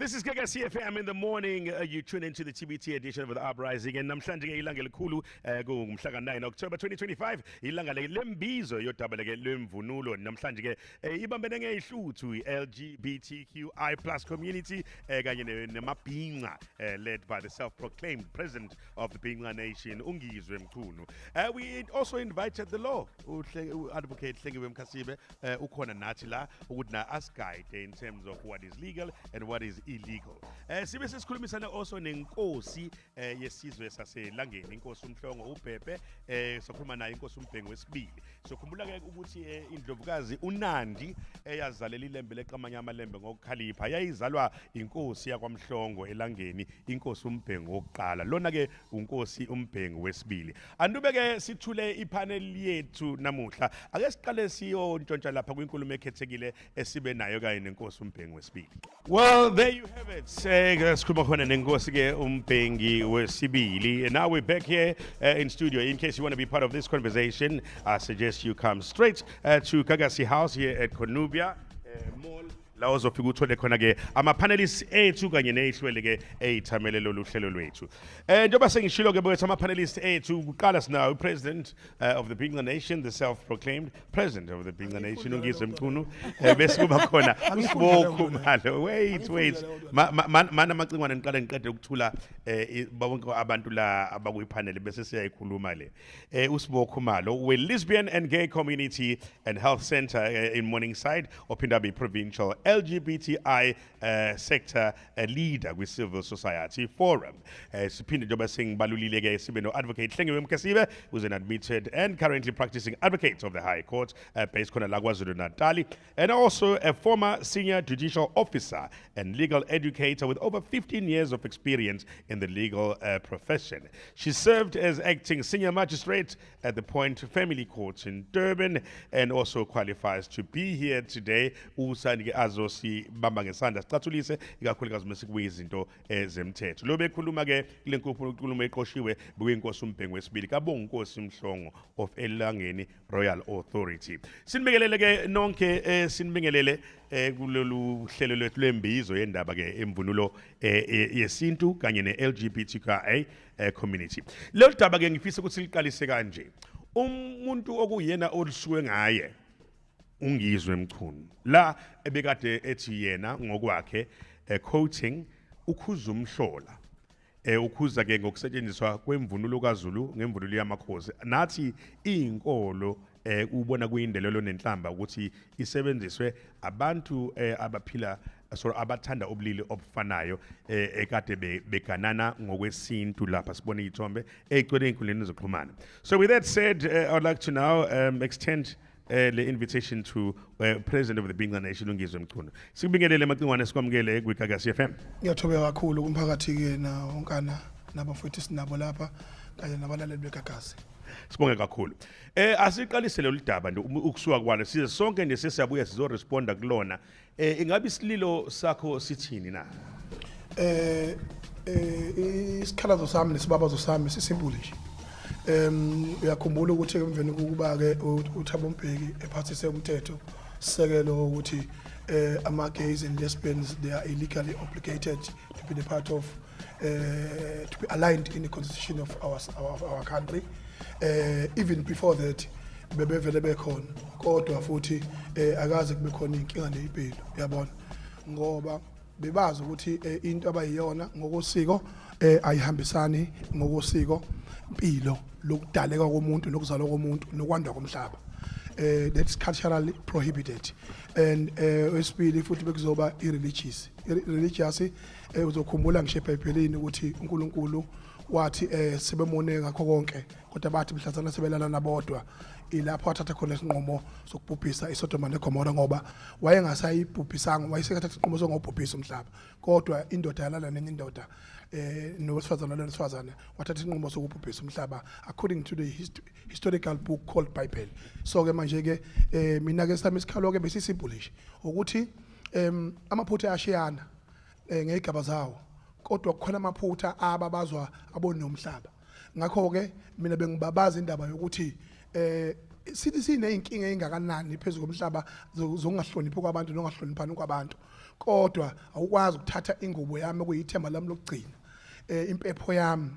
This is Gagasi FM in the morning. You tune into the TBT edition of the Uprising. And namhlanje ke ilanga elikhulu kungumhla ka-9 October 2025, ilanga le lembizo yodaba ke lemvunulo. Namhlanje ke ibambene ngezihluthu LGBTQI+ community kanye namabhinca, led by the self-proclaimed president of the Bhinca Nation, uNgizwe Mchunu. We also invited the law advocate Hlengiwe Mkhasibe, ukhona nathi la ukuthi na us guide in terms of what is legal and what is illegal. Sibe sesikhulumisana also nenkosi yesizwe saseLangeni, inkosi uMhlongo uBhebhe, sokhuluma naye inkosi uMbhengu wesibili. Sokhumbula ke ukuthi indlovukazi uNandi eyazalela ilembe leqamanya amalembe ngokukhalipha yayizalwa inkosi yakwaMhlongo eLangeni, inkosi uMbhengu wokuqala. Lona ke unkosi uMbhengu wesibili. Andube ke sithule ipanel yethu namuhla. Ake siqale siyontshontsha lapha kwinkulumo ekhethekile esibe nayo kanye nenkosi uMbhengu wesibili. Well, there you have it. Sikhuluma khona nenkosi ke uMbhengi wesibili. And now we're back here in studio. In case you want to be part of this conversation, I suggest you come straight to Gagasi House here at Cornubia Mall. La ozofika uthole khona ke ama-panelists ethu kanye nezihlwele ke eyithamele lolu hlelo lwethu. Njengoba sengishilo ke bethu, ama-panelists ethu, kuqala sinawo president of the Bhinca Nation, the self-proclaimed president of the Bhinca Nation, uNgizwe Mchunu, bese kuba khona uSbo Khumalo. Wait, wait. Mana amacingwane, ngiqale ngiqede ukuthula bonke abantu la abakuyipanel bese siyayikhuluma le. USbo Khumalo we Lesbian and Gay Community and Health Center in Morningside, ophinda abe provincial LGBTI sector leader kwi-Civil Society Forum. Siphinde, njengoba sengibalulile ke, sibe no-advocate Hlengiwe Mkhasibe, who's an admitted and currently practicing advocate of the High Court, based khona la KwaZulu Natal, and also a former senior judicial officer and legal educator with over 15 years of experience in the legal profession. She served as acting senior magistrate at the Point Family Court in Durban and also qualifies to be here today. Usani ke azosibamba ngesandla sicathulise ikakhulukazi mase kuyizinto ezemthetho. Lo bekhuluma ke kule nkulumo eqoshiwe bekuyinkosi uMbhengu wesibili kaBonginkosi Mhlongo of Elangeni Royal Authority. Sinibingelele ke nonke, sinibingelele kulolu hlelo lwethu lwembizo yendaba ke emvunulo yesintu kanye ne-LGBTQIA community. Lolu daba ke ngifisa ukuthi liqalise kanje. Umuntu okuyena olusuke ngaye uNgizwe Mchunu la ebekade ethi yena ngokwakhe, quoting, ukhuza umhlola, ukhuza ke ngokusetshenziswa kwemvunulo kaZulu ngemvunulo yamakhosi, nathi izinkolo ubona kuyindelelo nenhlamba ukuthi isebenziswe abantu abaphila, sorry, abathanda ubulili obufanayo ekade beganana ngokwesintu. Lapha sibona izithombe ey'gcwele ey'nkundleni zokuxhumana. So with that said, I'd like to now extend le invitation to president of the Bhinca Nation, uNgizwe Mchunu. Sikubingelele Macingwane, sikwamukele kwiGagasi FM. Ngiyathobeka kakhulu kumphakathi ke na wonkana nabafowethu sinabo lapha kanye nabalaleli beGagasi. Sibonge kakhulu. Asiqalise lolu daba nje ukusuka kwalo, size sonke nje sesiyabuya sizoresponda kulona. Ingabe isililo sakho sithini na? Isikhalazo sami nesibabazo sami sisimple nje. Uyakhumbula ukuthi emveni kokuba ke uThabo Mbeki ephathise umthetho sisekelo ukuthi ama gays and lesbians, they are illegally obligated to be the part of to be aligned in the constitution of our country. Even before that bebevele bekhona, kodwa futhi akaze kube khona inkinga neyimpilo, uyabona, ngoba bebazi ukuthi into abayiyona ngokosiko ayihambisani ngokosiko impilo lokudaleka komuntu nokuzalwa komuntu nokwanda komhlaba. That's culturally prohibited. And esibili futhi bekuzoba i-religious. Uzokhumbula ngisho eBhayibhelini ukuthi uNkulunkulu wathi sebemone ngakho konke, kodwa bathi mhlazana sebelala nabodwa, ilapho wathatha khona isinqumo sokubhubhisa iSodoma neGomora, ngoba wayengasayibhubhisanga, wayesekathatha isinqumo sokubhubhisa umhlaba, kodwa indoda yalala nenye indoda nowesifazane nowesifazane, wathatha isinqumo sokubhubhisa umhlaba according to the historical book called Bible. So ke manje ke mina ke sami isikhalo ke besisimple nje ukuthi amaphutha ayashiyana ngezigaba zawo, kodwa kukhona amaphutha ababazwa abonomhlaba. Ngakho ke mina bengibabaza indaba yokuthi sithi sineyinkinga engakanani phezulu komhlaba zokungahloniphi kwabantu nongahloniphani kwabantu. Kodwa awukwazi ukuthatha ingubo yami okuyithemba lami lokugcina, impepho yami,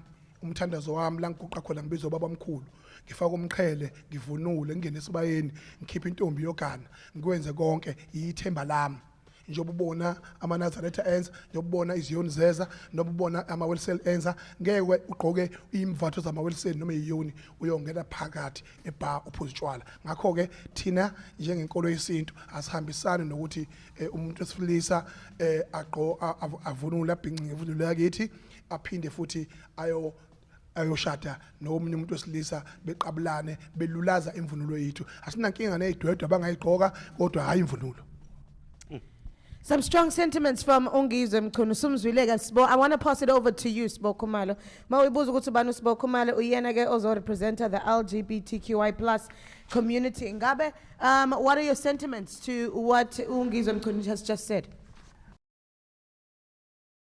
umthandazo wami la ngiguqa khona ngibizwa ubaba omkhulu, ngifaka umqhele, ngivunule, ngingene esibayeni, ngikhiphe intombi yogana, ngikwenze konke, ithemba lami. Njengoba ubona amaNazaretha enza, njengoba ubona iziyoni zeza, noma ubona amaWelsel enza, ngeke ugqoke imvatho zamaWelsel noma iyoni uyongena phakathi ebar uphuza utshwala. Ngakho-ke thina njengenkolo yesintu asihambisani nokuthi umuntu wesilisa avunule, abhince ngemvunulo yakithi, aphinde futhi ayoshada nomunye umuntu wesilisa, beqabulane, belulaza imvunulo yethu. Asinankinga nezidwedwe abangayigqoka, kodwa hayi imvunulo. Some strong sentiments from uNgizwe Mchunu. Sumzwile Sbo. I want to pass it over to you, Sbo Khumalo. Mawuyibuza ukuthi ubani uSbo Khumalo, uyena ke ozo-representa the LGBTQI+ community. Ngabe, what are your sentiments to what uNgizwe Mchunu has just said?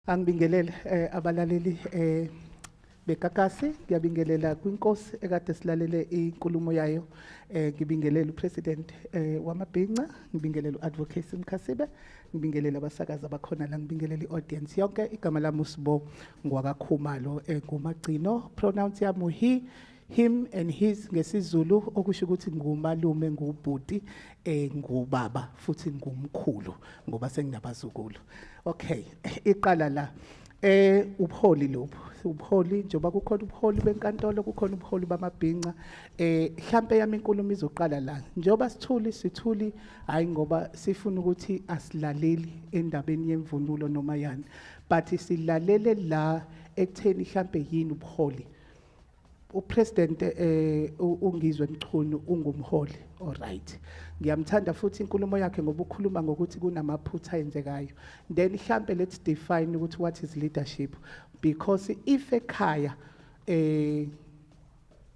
Angibingelele abalaleli bekakasi, ngiyabingelela kwinkosi ekade silalele inkulumo yayo, ngibingelele upresident wamabhinca, ngibingelele uadvocate Mkhasibe, ngibingelele abasakazi abakhona la, ngibingelele iaudience yonke. Igama lami uSibo ngwakaKhumalo, ngumagcino, pronouns yami he, him and his ngesiZulu, okusho ukuthi ngumalume, ngubhuti, ngubaba futhi ngumkhulu ngoba senginabazukulu. Okay, iqala la ubuholi lobu, ubuholi njengoba kukhona ubuholi benkantolo, kukhona ubuholi bamabhinca. Mhlambe yami inkulumo izoqala la. Njengoba sithuli, sithuli hayi ngoba sifuna ukuthi asilaleli endabeni yemvunulo noma yani, but silalele la ekutheni mhlambe yini ubuholi. Upresident uNgizwe Mchunu ungumholi, alright, ngiyamthanda futhi inkulumo yakhe ngoba ukhuluma ngokuthi kunamaphutha ayenzekayo. Then mhlambe let's define ukuthi what is leadership, because if ekhaya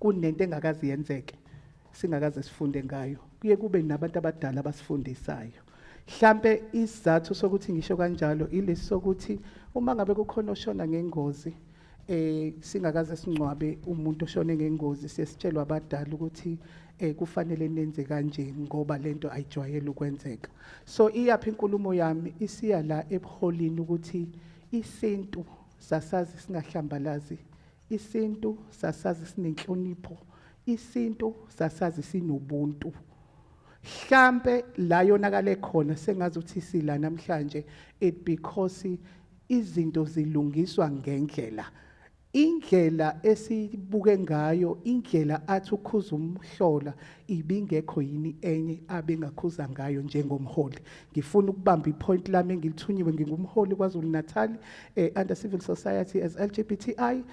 kunento engakazi yenzeke, singakaze sifunde ngayo, kuye kube nabantu abadala abasifundisayo. Mhlambe isizathu sokuthi ngisho kanjalo ilesi sokuthi uma ngabe kukhona oshona ngengozi, singakaze singcwabe umuntu oshone ngengozi, siyasitshelwa abadala ukuthi kufanele nenze kanje ngoba lento ayijwayele ukwenzeka. So iyaphi inkulumo yami isiya la ebuholini ukuthi isintu sasazi singahlambalazi, isintu sasazi sinenhlonipho, isintu sasazi sinobuntu. Mhlambe la yonakale khona sengazi ukuthi sila namhlanje it because izinto zilungiswa ngendlela, indlela esibuke ngayo, indlela athi ukhuza umhlola ibingekho yini enye abengakhuza ngayo njengomholi. Ngifuna ukubamba ipoint lami engilithunyiwe, ngingumholi KwaZulu Natal under civil society as LGBTI.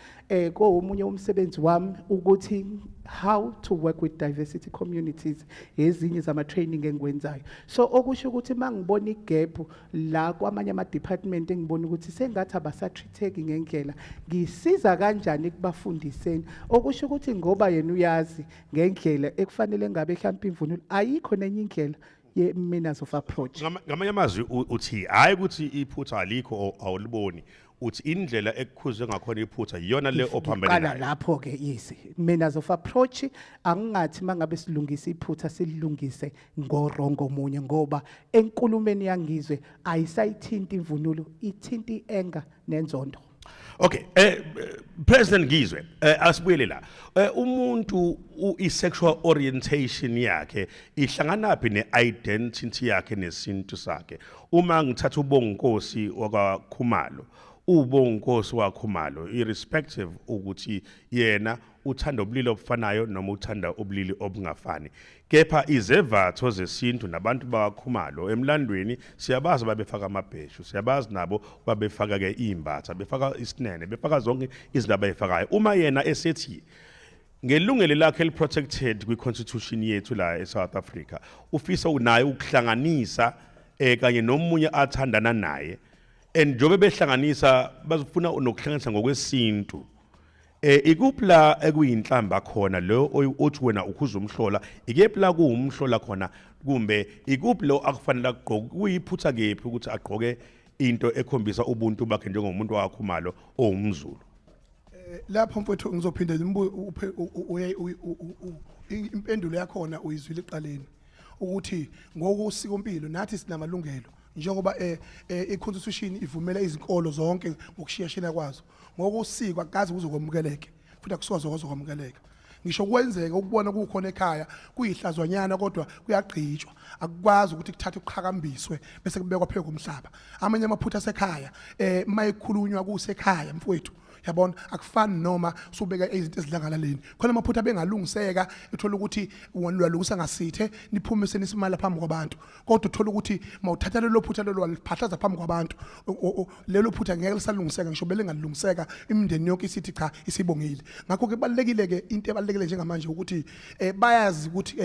Komunye umsebenzi wami ukuthi how to work with diversity communities, ezinye zama training engikwenzayo. So okusho ukuthi mangibona igap la kwamanye ama department engibona ukuthi sengathi abasatreateki ngendlela, ngisiza kanjani kubafundiseni? Okusho ukuthi ngoba yena uyazi ngendlela ekufanele ngabe mhlawumbe imvunulo, ayikho nenye indlela ye manners of approach. Ngamanye amazwi uthi hayi ukuthi iphutha alikho awuliboni, uthi indlela ekukhuzwe ngakhona iphutha iyona le ophambene Ngiqala nayo. Lapho ke, yes, manners of approach. Angingathi mangabe silungisa iphutha silungise ngorongo munye, ngoba enkulumeni yangizwe ayisayithinti imvunulo, ithinti ienga nenzondo. Okay, President Ngizwe, asibuyele la. Umuntu i-sexual orientation yakhe ihlanganaphi ne-identity yakhe nesintu sakhe? Uma ngithatha uBonginkosi wakaKhumalo, uBonginkosi waKhumalo irrespective ukuthi yena uthanda ubulili obufanayo noma uthanda ubulili obungafani, kepha izevatho zesintu nabantu bakaKhumalo emlandweni siyabazi babefaka amabheshu, siyabazi nabo babefaka ke imbatha, befaka isinene, befaka zonke izinto abayifakayo. Uma yena esethi ngelungelo lakhe eli-protected kwi-constitution yethu la e-South Africa ufisa naye ukuhlanganisa kanye nomunye athandana naye, and njengoba behlanganisa bazofuna nokuhlanganisa ngokwesintu, ikuphi la ekuyinhlamba khona lo othi wena ukhuza umhlola? Ikephi la kuwumhlola khona, kumbe ikuphi lo akufanele akugqoke? Kuyiphutha kephi ukuthi agqoke into ekhombisa ubuntu bakhe njengomuntu wakwaKhumalo owumZulu? Lapho mfowethu ngizophinda impendulo yakhona uyizwile eqaleni ukuthi ngokusikompilo nathi sinamalungelo. Njengoba i-constitution ivumela izinkolo zonke ngokushiyashiyana kwazo, ngokosiko akukaze kuzokwamukeleke futhi akusoze kwazokwamukeleka. Ngisho kwenzeka ukubona kukhona ekhaya kuyihlazwanyana, kodwa kuyagqitshwa, akukwazi ukuthi kuthathwe kuqhakambiswe bese kubekwa phezu komhlaba. Amanye amaphutha asekhaya mayekhulunywa kusekhaya, mfowethu, yabona, akufani noma usubeka izinto ezidlangalaleni. Khona amaphutha bengalungiseka, uthola ukuthi walungisa ngasithe niphume senisimala phambi kwabantu, kodwa uthola ukuthi mawuthatha lelo phutha lelo waliphahlaza phambi kwabantu, lelo phutha ngeke lisalungiseka ngisho belingalungiseka imindeni yonke isithi cha, isibongile. Ngakho ke kubalulekile ke, into ebalulekile njengamanje ukuthi bayazi ukuthi